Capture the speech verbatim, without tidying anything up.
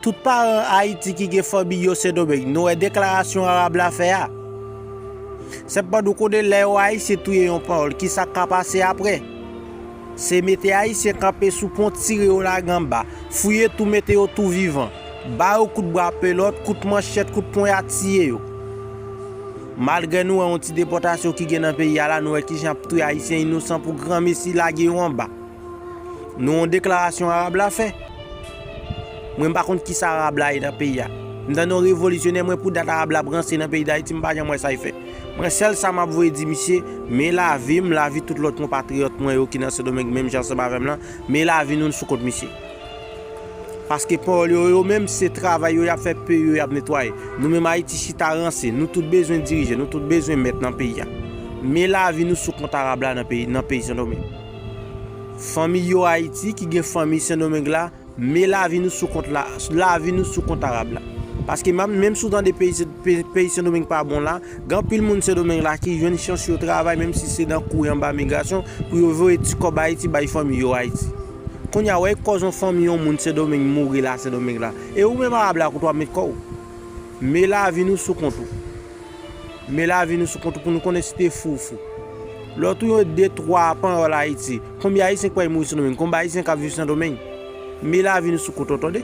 Tout paran Ayiti ki gen fanmi yo Sendomeng, nou wè deklarasyon Arab la fè a. Sepandan, ou konnen lè yon Ayisyen touye yon panyòl, kisa k ka pase apre? Se mete Ayisyen kanpe sou pon, tire yo lage anba, fouye tou, mete yo tou vivan, ba yo kout bwa pelòt, kout manchèt, kout ponyèt, tiye yo. Malgre nou wè yon ti depòtasyon ki gen nan peyi a la, nou wè kijan y ap touye Ayisyen inosan pou granmesi, lage yo anba. Nou yon deklarasyon Arab la fè. Mwen m pa konn kisa Arab la ye nan peyi a. M tande yon revolisyonè, mwen pou dat Arab la ap ranse nan peyi Dayiti, m pa janm wè sa y fè. Mwen sèl sa m ap voye di misye, men lavi m, lavi tout lòt konpatriyòt mwen yo ki nan Sendomeng menm jan ansanm avè m lan, men lavi nou sou kont misye. Paske panyòl yo, yo menm se travay yo y ap fè, peyi yo y ap netwaye. Nou menm Ayiti chita ranse, nou tout bezwen dirije, nou tout bezwen mèt nan peyi a. Men lavi nou sou kont Arab la nan peyi, nan peyi Sendomeng. Fanmi yo Ayiti ki gen fanmi Sendomeng la, men lavi nou sou kont la, lavi nou sou kont Arab la. Paske menm, menm si w tande peyi, peyi, peyi Sendomeng pa bon la, gen anpil moun Sendomeng la ki jwenn chans yo travay, menm si se nan kouri anba migrasyon, pou yo voye ti kòb Ayiti bay fanmi yo Ayiti. Kounye a, wè kòz yon fanmi yon moun Sendomeng mouri la, Sendomeng la. E ou menm Arab la, kote w ap met kò w? Men lavi nou sou kont ou. Men lavi nou sou kont ou pou nou konnen si te fou ou fou. Lè w touye de twa panyòl Ayiti, konbyen Ayisyen k pral mouri Sendomeng? Konbyen Ayisyen k ap viv Sendomeng? Men lavi nou sou kont ou, tande.